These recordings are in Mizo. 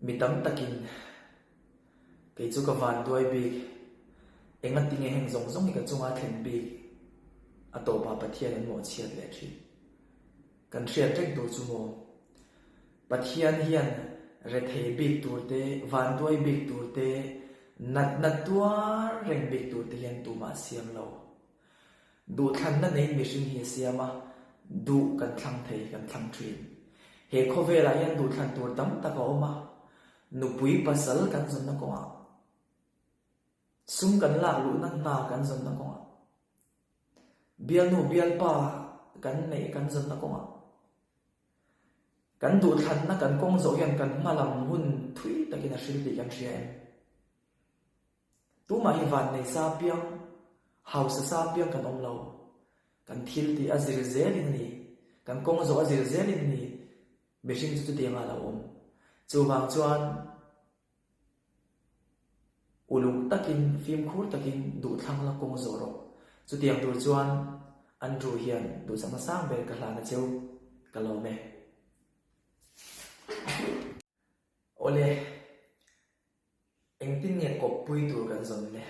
Mi tam takin kei chu ka vanduai bik, engatinge heng zawng zawng hi ka chunga thlen bik a tawpah Pathian an mawhchhiat leh thin. Kan hriat reng tur chu maw? Pathian hian rethei bik tur te, vanduai bik tur te, natna tuar reng bik tur te hian tumah siam lo. Duhthlanna neiin mihring hi a siam a, duh kan thlang thei, kan thlang thin. He khawvelah hian duhthlan tur tam tak a awm a, nupui pasal kan zawnna kawngah, sum kan lak luhna hna kan zawnna kawngah, bialnu bialpa kan neih kan zawnna kawngah, kan duhthlanna kan kawng zawh hian kan hma lam hun thui takin a hril tih kan hria em? Tumah hi vannei sa piang, hausa sa piang kan awm lo. Kan thil tih a zir zelin a ni. Kan kawng zawh a zir zelin a ni. Mihring chu chutianga a lo awm. Chuvang chuan uluk takin, fimkhur takin duhthlang la kawng zawh rawh. Chutiang tur chuan Andrew hian duhsakna sang ber ka hlan a cheu. Ka lawm e. Awle. Engtin nge kawppui tur kan zawn le?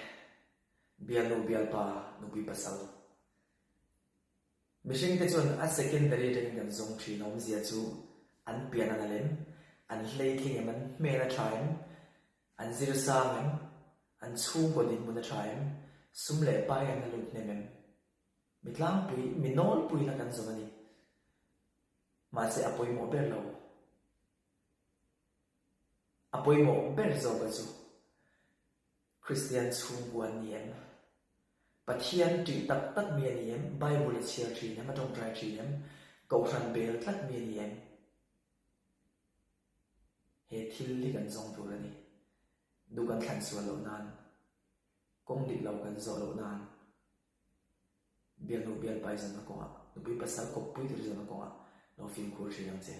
Bialnu bialpa nupui pasal. Mihringte chuan a secondary atangin kan zawng thin a awmzia chu an pian a nalh em? An hleitling em? An hmel a tha em? An zir sang em? An chhungkaw dinhmun a tha em? Sum leh pai an la lut hnem em? Mi tlangpui, mi nawlpui la kan zawn a ni. Mahse a pawimawh ber lo. A pawimawh ber zawka chu Kristian chhungkua an ni em? Pathian ṭih tak tak mi a ni em? Bible a chhiar ṭhin em? A ṭawngṭai ṭhin em? Kohhran bel tlat mi a ni em? He thil hi kan zawng tur a ni. Duh kan thlan sual loh nan, kawng dik lo kan zawh loh nan, bialnu bialpai zawnna kawngah, nupui pasal kawppui tur zawnna kawngah lo fimkhur ṭhin ang che.